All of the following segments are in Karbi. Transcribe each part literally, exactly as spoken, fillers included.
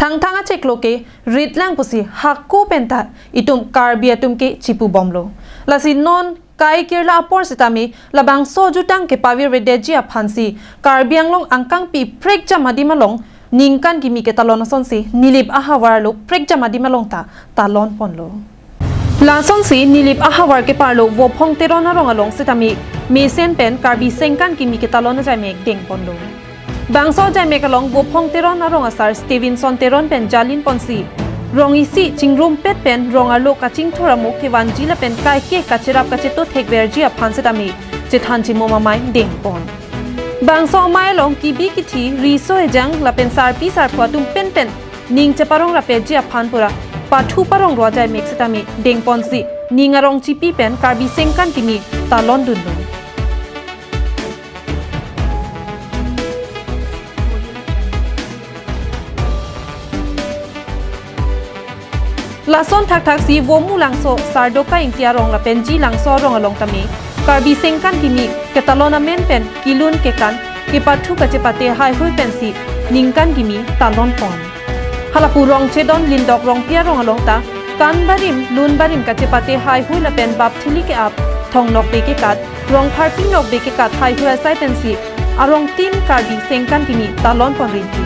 Thangthang achiklo ke ritlang pusi hako penta itum Karbi atum ke chipubomlo. Lasi non kaikirla apor sitame labangso jutang kepavir-vedeji aphansi Karbi Anglong angkangpi prekjam adim along ningkan kimi ketalon asonsi Nilip ahavar arlo prekjam adim along ta talon ponlo. Lasonsi Nilip ahavar keparlo Vophong Teron arong along sitame mesen pen Karbi sengkan kimi ketalon ajaimek dengponlo. Bangso ajaimek along Vophong Teron arong asar Stevenson Teron pen jalin ponsi rong isi chingrumpet pen rong arlo kachingthur amo kevanji lapen kaike kacherap kacheto thekverji aphan sitame chethan chimum amei dengpon. Bangso amei along kibi kithi, riso ejang lapen sarpi sarpo atum penpen ning cheparong rapetji aphan pura pathu parong ro ajaimek sitame dengponsi ning arong chipi pen Karbi sengkan kimi talon dunlo. Lason thakthaksi Vomu Langso, Sardoka Ingti arong lapen Ji Langso arong along tame Karbi sengkan kimi ketalon amen pen kilun kekan kepathu kachepate haihui pensi ningkan kimi talon pon. Halapu Rongchedon Lindok Rongpi arong along ta kan barim lun barim kachepate haihui lapen bap thili ke-ap thong nokbe kekat rong pharpi nokbe kekat haihui asai pensi arongtin Karbi sengkan kimi talon pon rinti.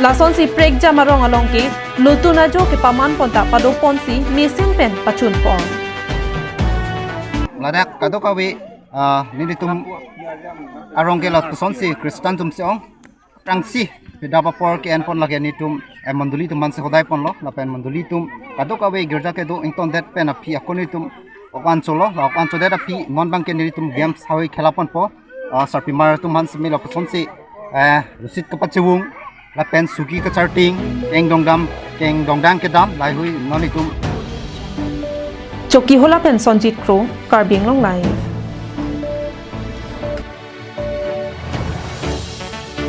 Lasonsi prekjam arong along ke lotun ajo kepaman pon ta pado ponsi mesen pen pachun pon. Ladak kadokave, ah, nelitum arong ke lapuson si Christian atum si ong. Tangsi pidap apor ke-en pon lake nelitum, eh, mondoli atum mansi hodai ponlo, lapen mondoli atum kadokave girja kedo ingtondet pen aphi ako nelitum ok-an cholo, la ok-an chodet aphi non abangke nelitum games haihui khela ponpo, ah, sarpimar atum aphan simi lapuson si, eh, rusit kapachewung, lapen suki kacharting, keng dongdam, keng dongdang kedam, lahaihui non itum. Chokihola pen Sonjit Kro, Karbi Anglong Live.